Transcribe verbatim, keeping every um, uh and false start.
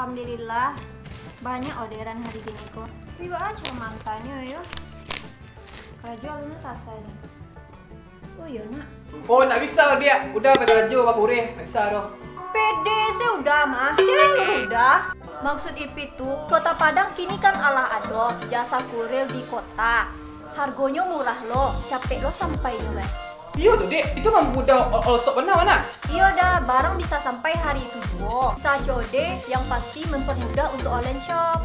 Alhamdulillah, banyak orderan hari gini ko. Tapi baa caro maantannyo yo? Karajo alun sasai ni. Oh iyo nak. Oh, nak bisa, Diak. Uda bakarajo bakureh, nak bisa doh. Pede se Uda mah, sia nyuruh Uda. Maksud Ipit tu, Kota Padang kini kan alah ado jasa kurir di kota. Hargonyo murah lo, capek lo sampai nyo kan. Iyo tu, Dek. Itu mah mudah all shop bana, nak. Iyo Da, barang bisa sampai hari itu juo. Sajo deh, yang pasti mempermudah untuk online shop.